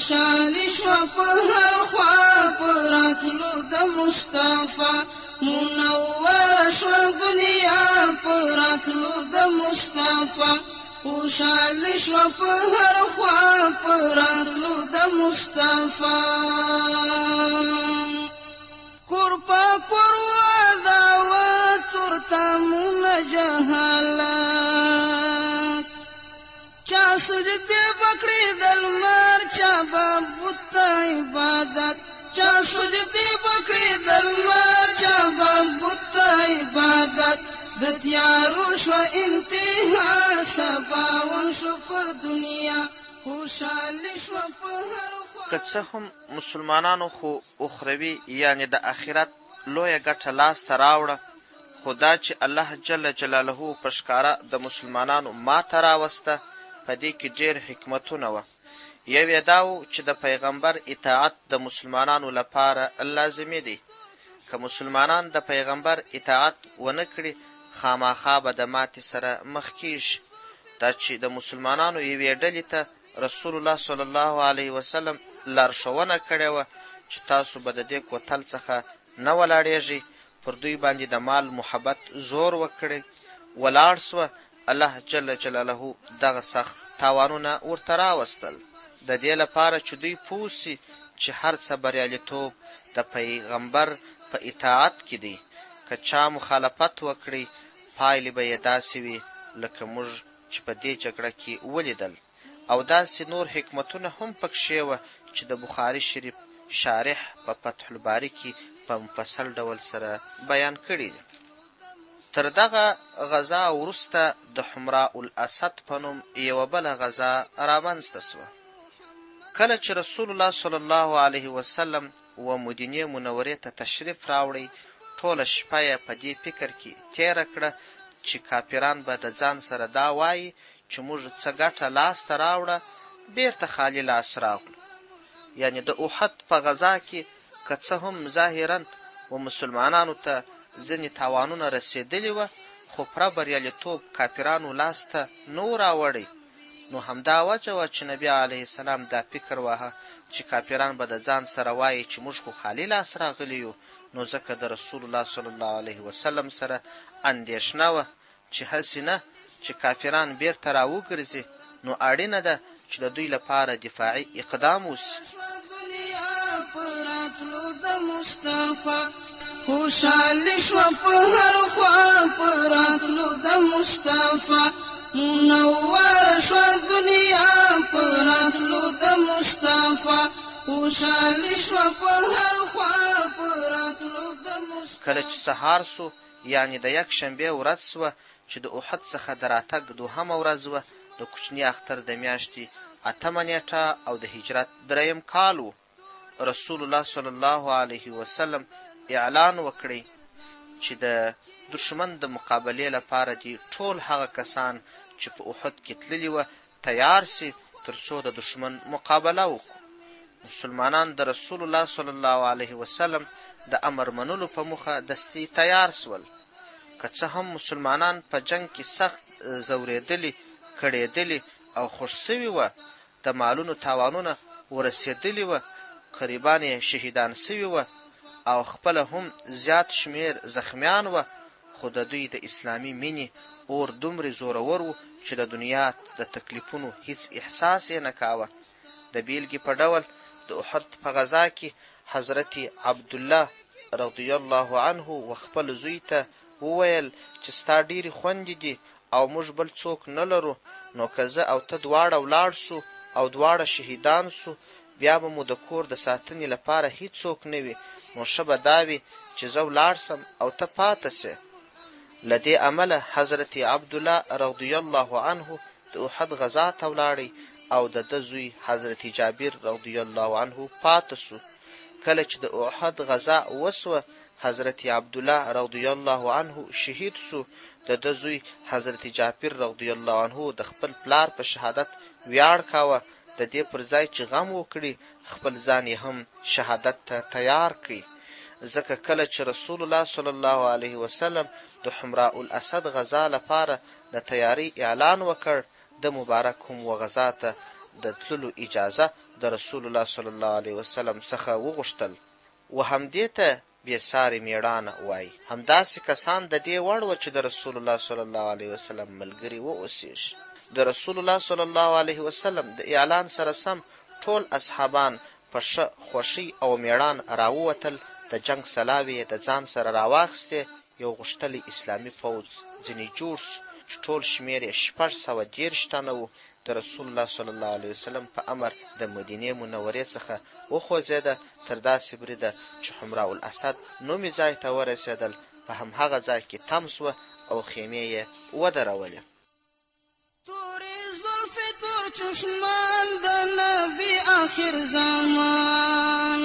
خوشحالي شوه په هر خوا په راتلو د مصطفی، منوره شوه دنیا په راتلو د مصطفی، خوشحالي شوه په هر خوا په راتلو د مصطفی. کور په کور دعوت تورتمونه جهالت، چا سجدې وکړې د لمر، چا به بت ته عبادت، چا سجدې وکړې د لمر، چا به بت ته عبادت. د تیارو شوه انتها، سباوون شو په دنیا، خوشحالي شوه په هر خوا. که څه هم مسلمانانو خو اخروي یعنې د اخرت لویه ګټه لاس ته راوړه، خو دا چې الله جل جلاله په ښکاره د مسلمانانو ماته راوسته، په دې کې ډېر حکمتونه وه. یو یې دا و چې د پیغمبر اطاعت د مسلمانانو لپاره لازمي دی. که مسلمانان د پیغمبر اطاعت ونه کړي، خاماخا به د ماتې سره مخ کېږي. دا چې د مسلمانانو یوې ډلې ته رسول الله صلی الله علیه وسلم لارښوونه کړې وه چې تاسو به د دې کوتل څخه نه ولاړېږئ، پر دوی باندې د مال محبت زور وکړي، ولاړ سوه، الله جل جلاله دغه سخت تاوانونه ورته راوستل، د دې لپاره چې دوی پوه سي چې هر څه بریالیتوب د پیغمبر په اطاعت کې دی، که چا مخالفت وکړي پایلې به یې داسې وي لکه موږ چې په دې جګړه کې ولیدل. او داسې نور حکمتونه هم پکښې وه چې د بخاري شریف شارح په فتح الباري کې په مفصل ډول سره بیان کړي دي. تر دغه غزا وروسته د حمراء الاسد په نوم یوه بله غزا رامنځته شوه. کله چې رسول الله صلی الله علیه وسلم و مدینې منورې ته تشریف راوړی، ټوله شپه یې په دې فکر کې تېره کړه چې کافران به د ځان سره دا وایي چې موږ څه ګټه لاس ته راوړه، بېرته خالي لاس راغلو. یعنې د احد په غزا کې که څه هم ظاهراً و مسلمانانو ته ځینې تاوانونه رسېدلي وه، خو پوره بریالیتوب کافرانو لاس ته نه وو راوړی، نو همدا وجه وه چې نبي علیه السلام دا فکر واهه چې کافران به د ځان سره وایي چې موږ خو خالي لاس راغلي یو، نو ځکه د رسول الله صلی الله علیه وسلم سره اندېښنه وه چې هسې نه چې کافران بېرته راوګرځي، نو اړینه ده چې د دوی لپاره دفاعي اقدام وشي. خوشحالي شوه په هر خوا په راتلو د مصطفی، منوره شوه دنیا په راتلو د مصطفی، خوشحالي شوه په هر خوا په راتلو د مصطفی. کله چې سهار شو، یعنې د یکشنبې ورځ شوه چې د احد څخه د راتګ دوهمه ورځ وه، د کوچني اختر د میاشتې اتمه نېټه او د هجرت دریم کال و، رسول الله صلی الله علیه وسلم اعلان وکړی چې د دښمن د مقابلې لپاره دې ټول هغه کسان چې په احد کې تللي وه تیار شي تر څو د دښمن مقابله وکړو. مسلمانان د رسول الله صلی الله علیه وسلم د امر منلو په موخه دستي تیار شول. که څه هم مسلمانان په جنګ کې سخت ځورېدلي، کړېدلي او خوږ شوي وه، د مالونو تاوانونه ورسېدلي وه، قریبان یې شهیدان شوي وه او خپله هم زیات شمېر زخمیان وه، خو د دوی د اسلامي مینې اور دومرې زورور و چې د دنیا د تکلیفونو هیڅ احساس یې نه کاوه. د بېلګې په ډول د احد په غزا کې حضرت عبدالله رضی الله عنه و خپل زوی ته وویل چې ستا ډېرې خوندې دي او موږ بل څوک نه لرو، نو که زه او ته دواړه ولاړ شو او دواړه شهیدان شو، بیا به مو د کور د ساتنې لپاره هیڅوک نه وي، نو ښه به دا وي چې زه ولاړ شم او ته پاته شې. له دې امله حضرت عبدالله رضی الله عنه د احد غزا ته ولاړی او د ده زوی حضرت جابر رضی الله عنه پاته شو. کله چې د احد غزا وشوه، حضرت عبدالله رضی الله عنه شهید شو، د ده زوی حضرت جابر رضی الله عنه د خپل پلار په شهادت ویاړ کاوه، د دې پر ځای چې غم وکړي، خپل ځان یې هم شهادت ته تیار کړ. ځکه کله چې رسول الله صلی الله علیه وسلم د حمراء الاسد غزا لپاره د تیارۍ اعلان وکړ، ده مبارک هم و غزا ته د تللو اجازه د رسول الله صلی الله علیه وسلم څخه وغوښتل و همدې ته بې سارې مېړانه وايي. همداسې کسان د دې وړ وه چې د رسول الله صلی الله علیه وسلم ملګري واوسېږي. د رسول الله صلی الله علیه وسلم د اعلان سره سم ټول اصحابان په ښه خوښۍ او مېړانه راووتل، د جنګ سلاوې یې د ځان سره راواخیستې، یو غښتلی اسلامي پوځ ځنې جوړ شو چې ټول شمېر یې 630 تنه وو، د رسول الله صلی الله علیه وسلم په امر د مدینې منورې څخه وخوځېده تر داسې بریده چې حمراء الاسد نومي ځای ته ورسېدل، په همهغه ځای کې تم شوه او خیمې یې ودرولې. تورې زلفې تور چشمان د نبي آخر زمان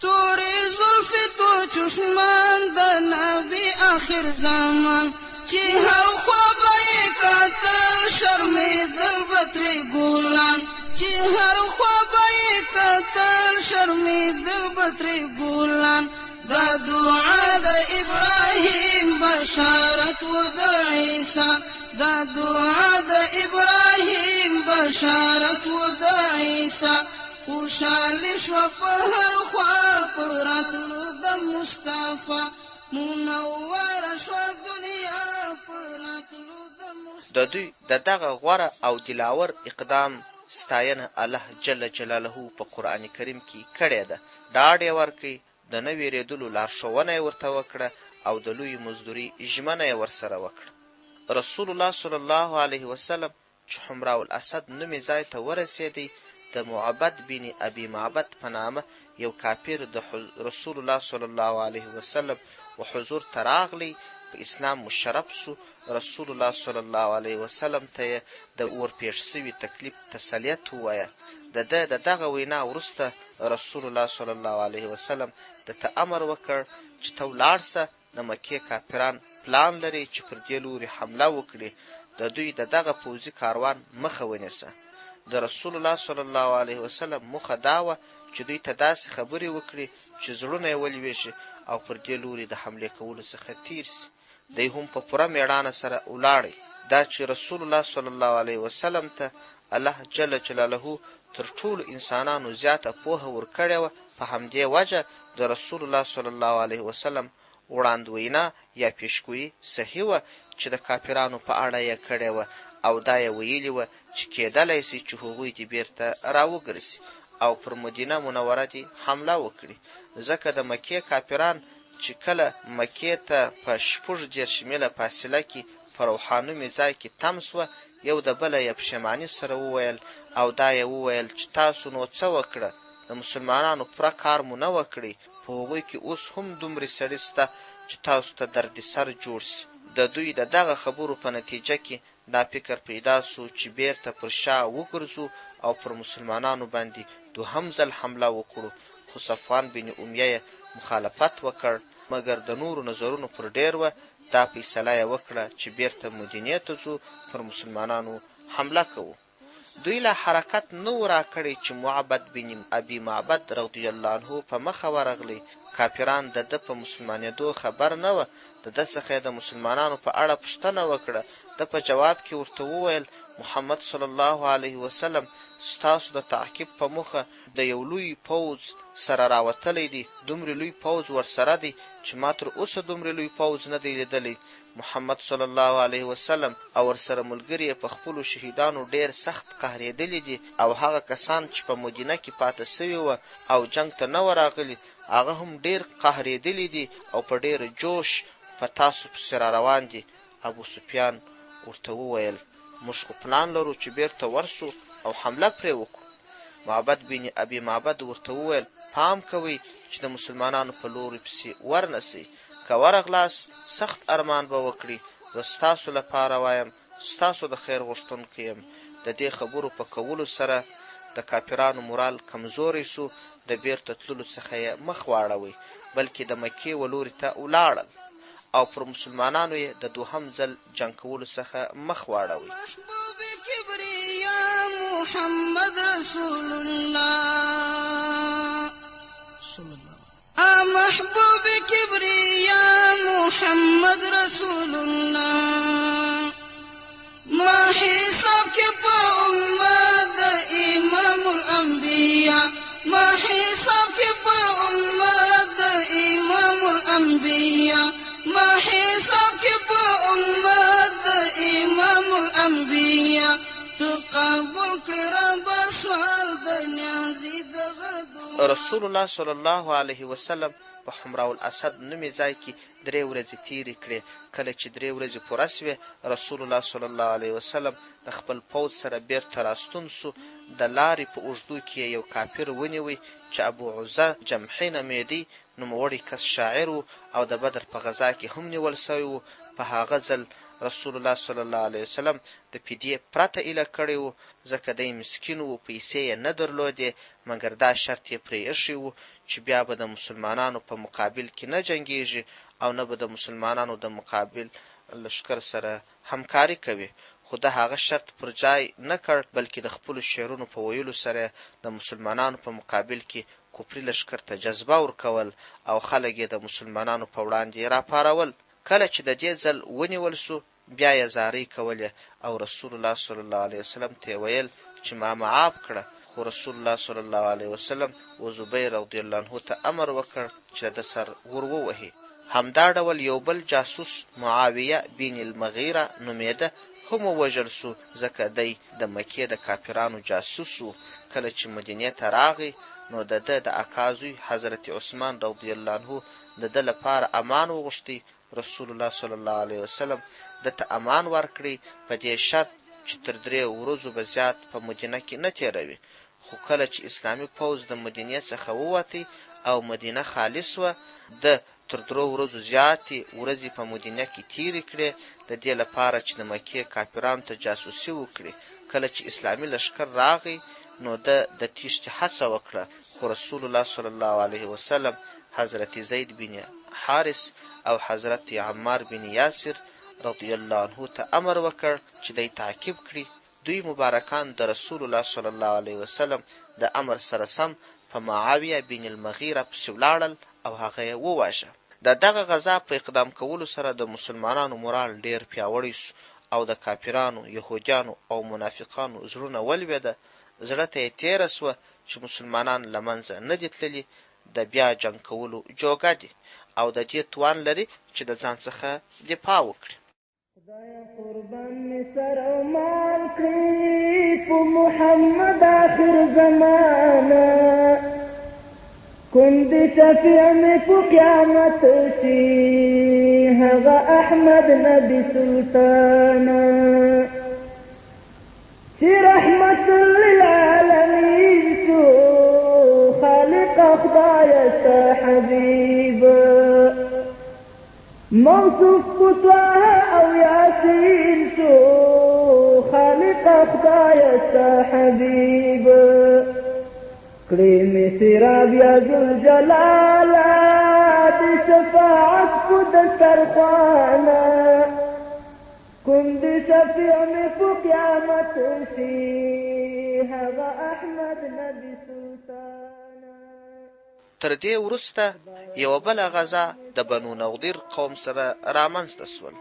تورې زلفې تور چشمان د نبي آخر زمان چې هر خوا به یې کتل شرمېدل به ترې ګلان چې هر خوا به یې کتل شرمېدل به ترې ګلان دا دعا د ابراهیم بشارت و د عیسی دا دعا د ابراهیم بشارت و د عیسی خوشحالي شوه په هر خوا په راتلو د مصطفی منوره شوه دنیا په راتلو د مصطفی. د دوی د دغه غوره او دلاور اقدام ستاینه الله جل جلاله په قرآن کریم کې کړې ده، ډاډ یې ورکړ، د نه وېرېدلو لارښوونه یې ورته وکړه او د لویې مزدوري ژمنه یې ورسره وکړه. رسول الله صلی الله علیه وسلم چې حمراء الاسد نومي ځای ته ورسېدی، د معبد بن ابي معبد په نامه یو کافر د رسول الله صلی الله علیه وسلم و حضور ته راغلی، په اسلام مشرف شو، رسول الله صلی الله علیه وسلم ته یې د ورپېښ شوي تکلیف تسلیت ووایه، د ده د دغه وینا وروسته رسول الله صلی الله علیه وسلم ده ته امر وکړ چې ته ولاړ شه د مکې کافران پلان لري چې پر دې لوري حمله وکړي، د دوی د دغه پوځي کاروان مخه ونیسه. د رسول الله صلی الله علیه وسلم موخه دا وه چې دوی ته داسې خبرې وکړي چې زړونه یې ولوېږي او پر دې لوري د حملې کولو څخه تېر شي. دی هم په پوره مېړانه سره ولاړی. دا چې رسول الله صلی الله علیه وسلم ته الله جل جلاله تر ټولو انسانانو زیاته پوهه ورکړې وه، په همدې وجه د رسول الله صلی الله علیه وسلم وړاندوینا یا پیشګویي صحیح وه چې د کافرانو په اړه یې کړې وه او دا یې ویلي وه چې کېدلی شي چې هغوی دې بېرته راوګرځي او پر مدینه منوره دې حمله وکړي، ځکه د مکې کافران چې کله مکې ته په 36 میله فاصله کې په روحا نومي ځای کې تم شوه، یو د بله یې پښېماني سره وویل او دا یې وویل چې تاسو نو څه وکړه، د مسلمانانو پوره کار مو نه وکړی، په هغوی کې اوس هم دومرې سړي شته چې تاسو ته درد سر جوړ شي. د دوی د دغه خبرو په نتیجه کې دا فکر پیدا شو چې بیرته پر شا وګرځو او پر مسلمانانو باندې دوهم ځل حمله وکړو، خو صفوان بن امیه یې مخالفت وکړ، مګر د نورو نظرونو پر ډېر وه، دا فیصله یې وکړه چې بیرته مدینې ته ځو، پر مسلمانانو حمله کوو. دوی لا حرکت نه وو راکړی چې معبد بن ابي معبد رضی الله عنه په مخه ورغلی، کافران د ده په مسلمانېدو خبر نه وه، د ده څخه یې د مسلمانانو په اړه پوښتنه وکړه، ده په جواب کې ورته وویل، محمد صلی الله علیه وسلم ستاسو د تعقیب په موخه د یو لوی پوځ سره راوتلی دی، دومرې لوی پوځ ورسره دی چې ما تر اوسه دومرې لوی پوځ نه دی لیدلی، محمد صلی الله علیه وسلم او ورسره ملګري یې په خپلو شهیدانو ډېر سخت قهرېدلي دي او هغه کسان چې په مدینه کې پاته شوي وه او جنګ ته نه وه راغلي هغه هم ډېر قهرېدلي دي او په ډېر جوش په تاسو پسې راروان دي. ابو سفیان ورته وویل، موږ خو پلان لرو چې بېرته ورشو او حمله پرې وکړو. معبد بن ابي معبد ورته وویل، پام کوئ چې د مسلمانانو په لوري پسې ورنه شئ، که ورغلاست سخت ارمان به وکړي، زه ستاسو لپاره وایم، ستاسو د خیر غوښتونکی یم. د دې خبرو په کولو سره د کافرانو مورال کمزوری شو، د بېرته تللو څخه یې مخ واړوی، بلکې د مکې و لوري ته ولاړل او پر مسلمانانو یې د دوهم ځل جنګ کولو څخه مخ واړوی. محبوب کبریا محمد رسول الله صلی الله محبوب کبریا محمد رسول الله ما حساب کې په امت د الانبیاء ما حساب کې په امت د امام الانبیاء ته قبول کړې رب سوال د نیازي د غدو. رسول الله صلی الله علیه وسلم په حمراء الاسد نومي ځای کې درې ورځې تېرې کړې، کله چې درې ورځې پوره شوې، رسول الله صلی الله علیه وسلم د خپل پوځ سره بېرته راستون شو، د لارې په اوږدو کې یې یو کافر ونیوی چې ابو عزه جمحي نومېدی، نوموړی کس شاعر و او د بدر په غزا کې هم نیول شوی و، په هغه ځل رسول الله صلی الله علیه وسلم د فدیې پرته ایله کړی و، ځکه دی مسکین و، پیسې یې نه درلودې، مګر دا شرط یې پرې ایښی و چې بیا به د مسلمانانو په مقابل کې نه جنګېږي او نه به د مسلمانانو د مقابل لښکر سره همکاري کوي، خو ده هغه شرط پر ځای نه کړ، بلکې د خپلو شعرونو په ویلو سره یې د مسلمانانو په مقابل کې کفري لښکر ته جذبه ورکول او خلک یې د مسلمانانو په وړاندې راپارول. کله چې د دې ځل ونیول شو، بیا یې زارۍ کولې او رسول الله صلی الله علیه وسلم ته یې ویل چې ما معاف کړه، خو رسول الله صلی الله علیه وسلم و زبیر رضی الله عنه ته امر وکړ چې د ده سر ور ووهي. همدا ډول یو بل جاسوس معاویه بن المغیره نومېده هم ووژل شو، ځکه دی د مکې د کافرانو جاسوس و، کله چې مدینې ته راغی نو د ده د اکا زوی حضرت عثمان رضی الله عنه د ده لپاره امان وغوښتی، رسول الله صلی الله علیه وسلم ده ته امان ورکړی په دې شرط چې تر دریو ورځو به زیات په مدینه کې نه تیروي، خو کله چې اسلامي پوځ د مدینې څخه ووتی او مدینه خالي شوه، ده تر درو ورځو زیاتې ورځې په مدینه کې تیرې کړې د دې لپاره چې د مکې کافرانو ته جاسوسي وکړي، کله چې اسلامي لښکر راغی نو ده د تیښتې هڅه وکړه خو رسول الله صلی الله علیه وسلم حضرت زید بن حارث او حضرت عمار بن یاسر رضی الله عنه ته امر وکړ چې دی تعقیب کړي، دوی مبارکان د رسول الله صلی الله علیه وسلم د امر سره سم په معاویه بن المغیره پسې ولاړل او هغه یې وواژه. د دغه غزا په اقدام کولو سره د مسلمانانو مورال ډېر پیاوړی شو او د کافرانو، یهودیانو او منافقانو زړونه ولوېده، زړه ته یې تېره شوه چې مسلمانان له منځه نه دي تللي، د بیا جنګ کولو جوګه دي او د دې توان لري چې د ځان څخه دفاع وکړي. خدایا قربان می سر او مال کړې په محمد آخر زمانه کوم دې شفیع می په قیامت شي هغه احمد نبی سلطانه چې رحمت للعالمین شو خالق خدای ستا حبیب موصوف په طه او یاسین شو خالق خدای ستا حبیب کړې مې سراب یا ذوالجلاله د شفاعت په دسترخوانه کوم د شفیع مې په قیامت شي هغه احمد نبي سلطانه. تر دې وروسته یوه بله غزا د بنو نضیر قوم سره رامنځته شول.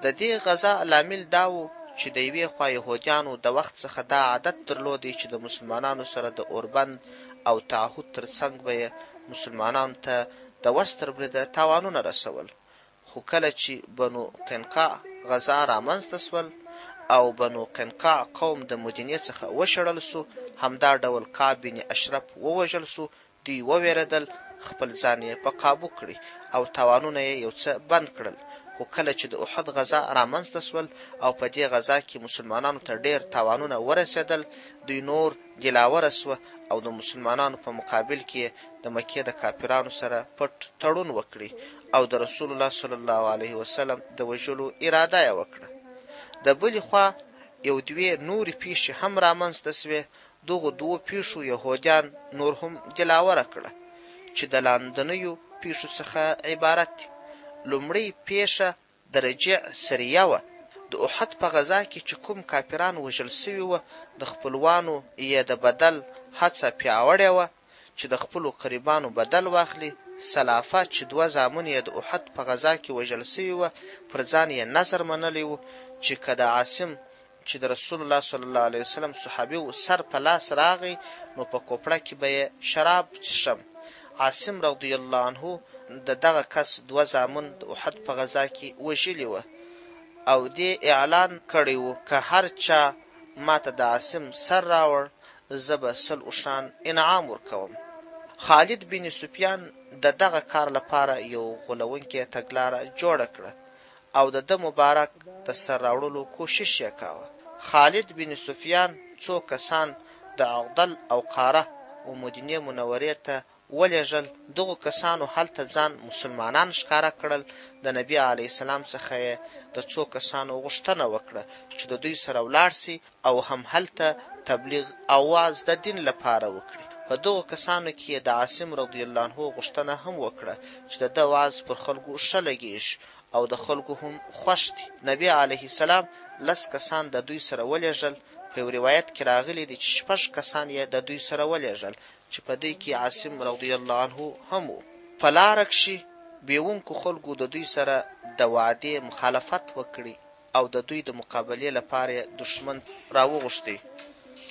د دې غزا لامل دا و چې د یوې خوا یهودیانو د وخت څخه دا عادت درلودی چې د مسلمانانو سره د اوربند او تعهد تر څنګ به یې مسلمانانو ته د وس تر بریده تاوانونه رسول، خو کله چې بنو قینقاع غزا رامنځته شول او بنو قینقاع قوم د مدینې څخه وشړل شو، همدا ډول کعب بن اشرف ووژل شو، دوی وویریدل، خپل ځان یې په قابو کړي او تاوانونه یې یو څه بند کړل، خو کله چې د احد غزا رامنځته شول او په دې غزا کې مسلمانانو ته ډیر تاوانونه ورسیدل، دوی نور دلاوره شوه او د مسلمانانو په مقابل کې یې د مکې د کافرانو سره پټ تړون وکړي او د رسول الله صلی الله علیه وسلم د وژلو اراده یې وکړه. د بلې خوا یو دوې نورې پیښې هم رامنځته شوې، دغو دوو پیښو یهودیان نور هم دلاوره کړه چې د لاندنیو پیښو څخه عبارت دي. لومړۍ پیښه د رجیع سریه وه، د احد په غزا کې چې کوم کافران وژل شوي وه د خپلوانو یې د بدل هڅه پیاوړې وه چې د خپلو قریبانو بدل واخلي، سلافه چې دوه زامن یې د احد په غزا کې وژل شوي وه پر ځان یې نذر منلی و چې که د عاصم چې د رسول الله صلی الله علیه وسلم صحابي و سر په لاس راغی نو په کوپړه کې به یې شراب څښم. عاصم رضی الله عنه د دغه کس دوه زامن د احد په غزا کې وژلي وه او دې اعلان کړی و که هر چا ماته د عاصم سر راوړ زه به 100 اوښان انعام ورکوم. خالد بن سفیان د دغه کار لپاره یو غولونکې تګلاره جوړه کړه او د ده مبارک د سر راوړلو کوشش یې کاوه. خالد بن سفیان څو کسان د عقدل او قاره و مدینې منورې ته ولېږل، دغو کسانو هلته ځان مسلمانان ښکاره کړل، د نبي علیه السلام څخه یې د څو کسانو غوښتنه وکړه چې د دوی سره ولاړ شي او هم هلته تبلیغ او وعظ د دین لپاره وکړي. په دغو کسانو کې یې د عاصم رضی الله عنه غوښتنه هم وکړه چې د ده وعظ پر خلکو ښه لګېږي او د خلکو هم خوښ دی. نبي علیه السلام لس کسان د دوی سره ولېږل، په یو روایت کې راغلي دي چې شپږ کسان یې د دوی سره ولېږل چې په دوی کې عاصم رضی الله عنه هم و. په لاره کښې بیوونکو خلکو د دوی سره د وعدې مخالفت وکړي او د دوی د مقابلې لپاره یې دښمن راوغوښتی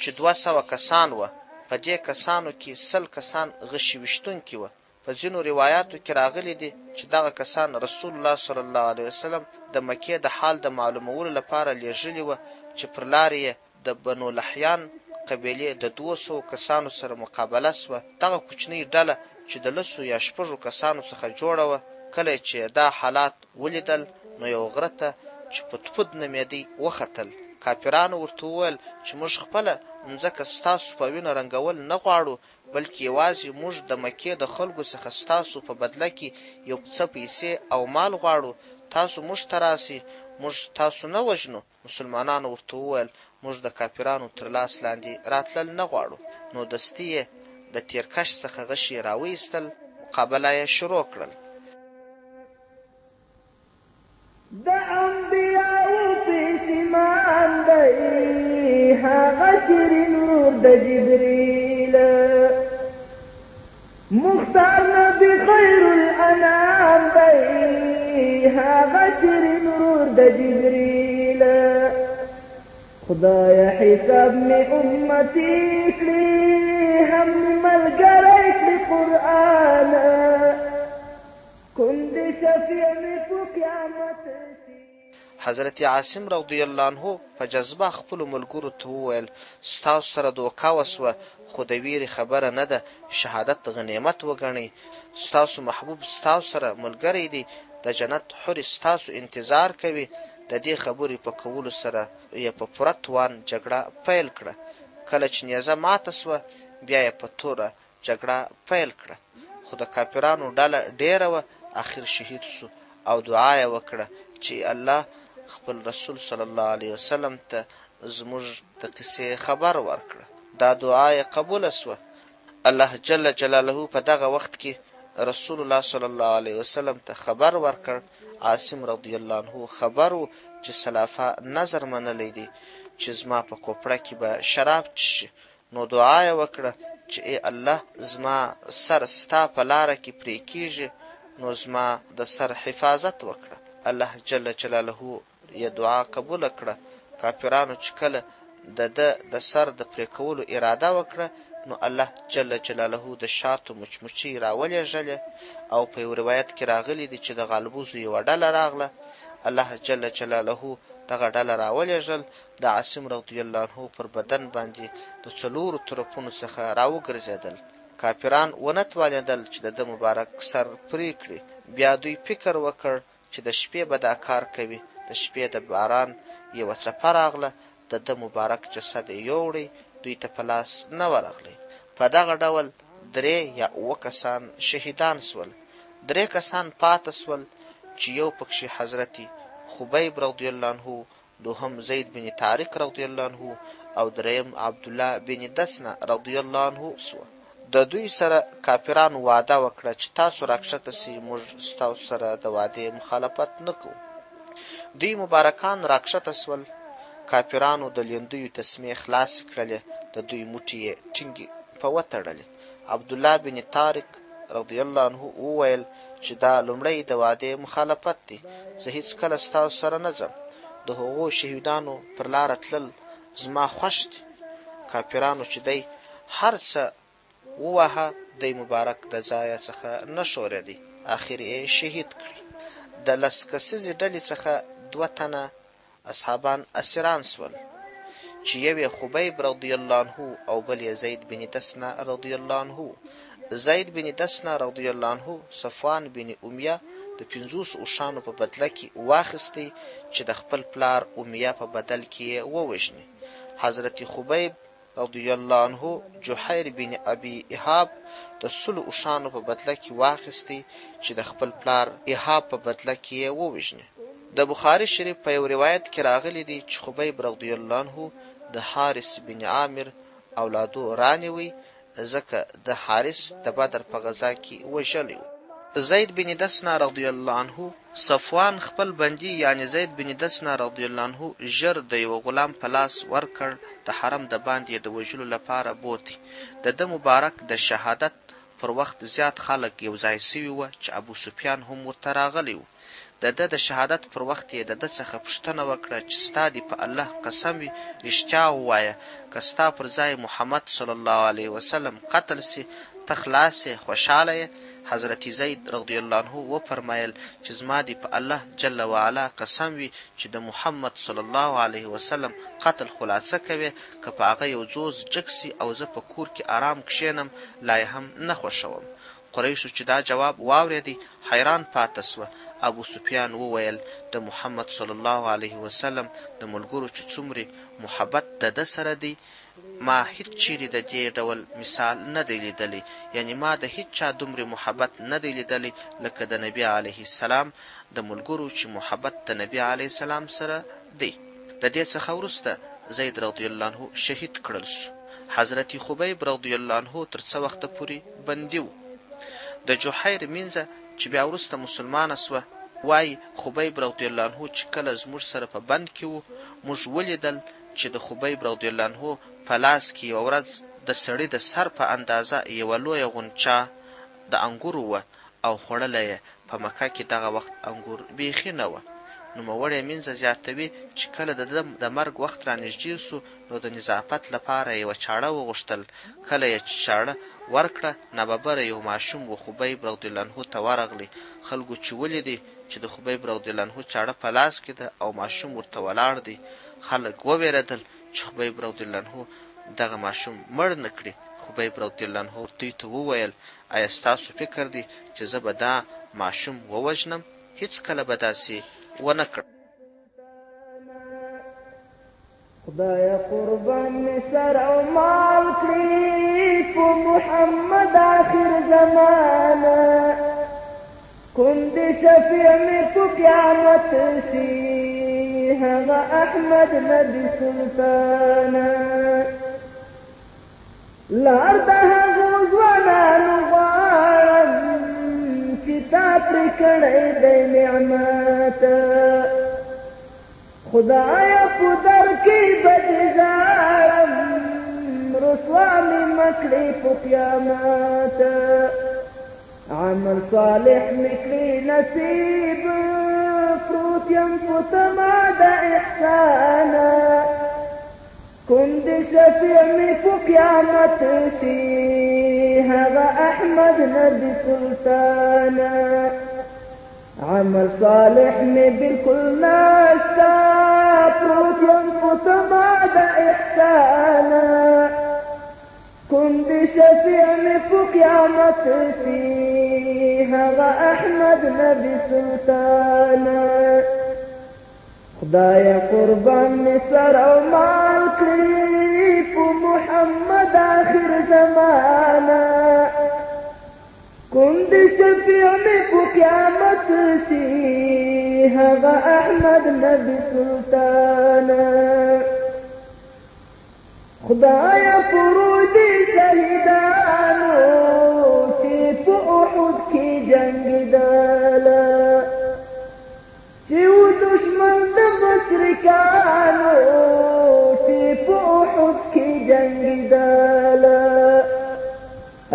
چې 200 کسان وه، په دې کسانو کې 100 کسان غشي ویشتونکي وه. په ځینو روایاتو کې راغلي دي چې دغه کسان رسول الله صلی الله علیه وسلم د مکې د حال د معلومولو لپاره لیږلي وه چې پر لارې یې د بنو لحیان قبیلې د 200 کسانو سره مقابله شوه. دغه کوچنۍ ډله چې د لسو یا شپږو کسانو څخه جوړه وه، کله چې یې دا حالات ولیدل نو یو غره ته چې پتپود نومېدی وختل. کافرانو ورته وویل چې موږ خپله مځکه ستاسو په وینه رنګول نه غواړو، بلکې یوازې موږ د مکې د خلکو څخه ستاسو په بدله کې یو څه پیسې او مال غواړو، تاسو موږ ته راشئ، موږ تاسو نه وژنو. مسلمانانو ورته وویل، موږ د کافرانو تر لاس لاندې راتلل نه غواړو. نو دستي یې د تیرکش څخه غشي راوایستل، مقابله یې شروع کړل. د انبیاوو پېشیمان دی هغه شیرین ورور د جبریل مختار نبی خیر الانام دی هغه شیرین ورور د جبریل خدای حساب می امتی کړي هم می ملګری کړي قرآن کوم دې شفیع مې په قیامت شي. حضرت عاصم رضی الله عنه په جذبه خپلو ملګرو ته وویل، ستاسو سره دوکه وشوه، خو د ویرې خبره نه ده، شهادت غنیمت وګڼئ، ستاسو محبوب ستاسو سره ملګری دی، د جنت حورې ستاسو انتظار کوي، د دې خبرې په کولو سره یې په پوره توان جګړه پیل کړه، کله چې نیزه ماته شوه، بیا یې په توره جګړه پیل کړه، خو د کافرانو ډله ډېره وه، اخر شهید شو او دعا یې وکړه چې ای الله خپل رسول صلی الله علیه وسلم ته زموږ د قصې خبر ورکړه. دا دعا یې قبوله شوه. الله جل جلاله په دغه وخت کې رسول الله صلی الله علیه وسلم ته خبر ورکړ. عاصم رضی الله عنه خبر و چې سلافه نذر منلی دی چې زما په کوپړه کې به شراب څښي، نو دعا یې وکړه چې ای الله زما سر ستا په لاره کې پرې کیږي نو زما د سر حفاظت وکړه. الله جل جلاله یې دعا قبوله کړه. کافرانو چې کله د ده د سر د پرې کولو اراده وکړه نو الله جل جلاله د شاتو مچمچۍ راولېږلې او په یو روایت کې راغلي دي چې د غالبوزو یوه ډله راغله الله جل جلاله دغه ډله راولېږل د عاصم رضی الله عنه پر بدن باندې د څلورو طرفونو څخه راوګرځېدل. کافران ونه توانېدل چې د ده مبارک سر پرې کړي. بیا دوی فکر وکړ چې د شپې به دا کار کوي. د شپې د باران یوه څپه راغله، د ده مبارک جسد یې یووړی، دوی ته په لاس نه ورغلی. په دغه ډول درې یا اووه کسان شهیدان شول. درې کسان پاته شول چې یو پکښې حضرت خبیب رضی الله عنه دوهم زید بن طارق رضی الله عنه او دریم عبدالله بن دسنه رضی الله عنه سوه. د دوی سره کافرانو وعده وکړه چې تاسو راکښته سئ موږ ستاسو سره د وعدې مخالفت نه کوو. دوی مبارکان راکښته سول، کافرانو د لیندیو تسمې خلاصې کړلې، د دوی موټي یې ټینګې په وتړلې. عبدالله بن طارق رضی الله عنه وویل چې دا لومړی د وعدې مخالفت دی، زه هیڅکله ستاسو سره نه ځم، د هغو شهیدانو پر لاره تلل زما خوښ دي. کافرانو چې دی هر څه وواهه، دی مبارک د ځایه څخه نه ښورېدی. اخر یې شهید کړي. د لس کسیزې ډلې څخه دوه تنه اصحابان اسیران سول چې یو یې خبیب رضی الله عنه او بل یې زید بن دسنه رضی الله عنه. زید بن دسنه رضی الله عنه صفوان بن امیه د 50 اوښانو په بدله کې واخیستی چې د خپل پلار امیه په بدل کې یې ووژني. حضرت خبیب رضی الله عنه جحیر بن ابي اهاب د 100 اوښانو په بدله کې واخیستی چې د خپل پلار اهاب په بدله کې یې ووژني. د بخاري شریف په یو روایت کې راغلي دي چې خبیب رضی الله عنه د حارث بن عامر اولادو رانیوی، ځکه د حارث د بدر په غزا کې وژلی و. زید بن دسنه رضی الله عنه صفوان خپل بندي یعنې زید بن دسنه رضی الله عنه ژر د یوه غلام په لاس ورکړ، د حرم د باندې یې د وژلو لپاره بوتی. د ده مبارک د شهادت پر وخت زیات خلک یو ځای شوي وه چې ابو سفیان هم ورته راغلی و. د ده د شهادت پر وخت یې د ده څخه پوښتنه وکړه چې ستا دې په الله قسم وي، رښتیا ووایه، که ستا پر ځای محمد صلی الله علیه وسلم قتل شي، ته خلاص یې، خوشحاله یې؟ حضرت زید رضی الله عنه وفرمایل چې زما دې په الله جل وعلا قسم وي چې د محمد صلی الله علیه وسلم قتل خو لا څه کوې، که په هغه یو ځوز جګ شي او زه په کور کې ارام کښېنم، لا یې هم نه خوښوم. قریشو چې دا جواب واورېدی، حیران پاته سوه. ابو سفیان وویل، د محمد صلی الله علیه وسلم د ملګرو چې څومرې محبت د ده سره دی، ما هیڅ چیرې د دې ډول مثال نه دی لیدلی، یعنې ما د هیڅ چا دومرې محبت نه دی لیدلی لکه د نبي علیه السلام د ملګرو چې محبت د نبي علیه السلام سره دی. د دې څخه وروسته زید رضی الله عنه شهید کړل سو. حضرت خبیب رضی الله عنه تر څه وخته پورې بندي و. د جحیر مینځه چې بیا وروسته مسلمانه سوه وایي، خبیب رضی الله عنه چې کله زموږ سره په بند کې و، موږ ولیدل چې د خبیب رضی الله عنه په لاس کې یوه ورځ د سړي د سر په اندازه یوه لویه غونچه د انګورو وه او خوړله یې. په مکه کې دغه وخت انګور بیخي نه وه. نوموړې مینځه زیاتوي چې کله د ده د مرګ وخت رانږدې سو، نو د نظافت لپاره یې یوه چاړه وغوښتل. کله یې چې چاړه ورکړه، ناببره یو ماشوم و خبیب رضی الله عنه ته ورغلی. خلکو چې ولیدی چې د خبیب رضی الله عنه چاړه په لاس کې ده او ماشوم ورته ولاړ دی، خلک وویرېدل چې خبیب رضی الله عنه دغه ماشوم مړ نه کړي. خبیب رضی الله عنه دوی ته وویل، آیا ستاسو فکر دی چې زه به دا ماشوم ووژنم؟ هیڅکله به داسې ونه کړم. خدای قربان مې سر او مال کړي په محمد آخر زمانه، کوم دې شفیع مې په قیامت شي، هغه احمد نبي سلطانه. لار د هغو ځوانانو غواړم چې تا پرې کړی دی نعمت، خدایه په در کې به دې ژاړم، رسوا مې مه کړې په قیامت. عمل صالح مې کړې نصیب، پروت یم په تمه د احسانه، کوم دې شفیع مې په قیامت شي، هغه احمد نبي سلطانه. عمل صالح مې بالکل نشته، پروت یم په تمه د احسانه، کوم دې شفیع مې په قیامت شي، هغه احمد نبي سلطانه. خدای قربان مې سر او مال کړي په محمد آخر زمانه، کوم دې شفیع مې په قیامت شي، هغه احمد نبي سلطانه. خدای پرو دې شهیدانو چې په احد کې جنګېدله، چې و دښمن د مشرکانو چې په احد کې جنګېدله.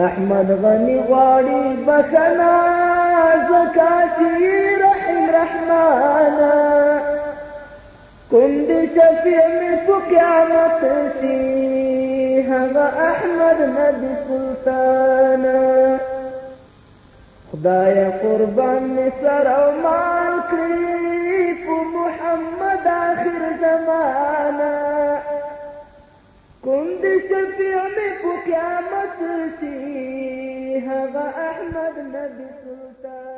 احمد غني غواړي بښنه، ځکه چې رحیم رحمانه، کوم دې شفیع مې په قیامت شي، هغه احمد نبي سلطانه. خدای قربان می سر او مال کړی په محمد آخر زمانہ. کوم د شفیع می په قیامت شي، هغه احمد نبی سلطان.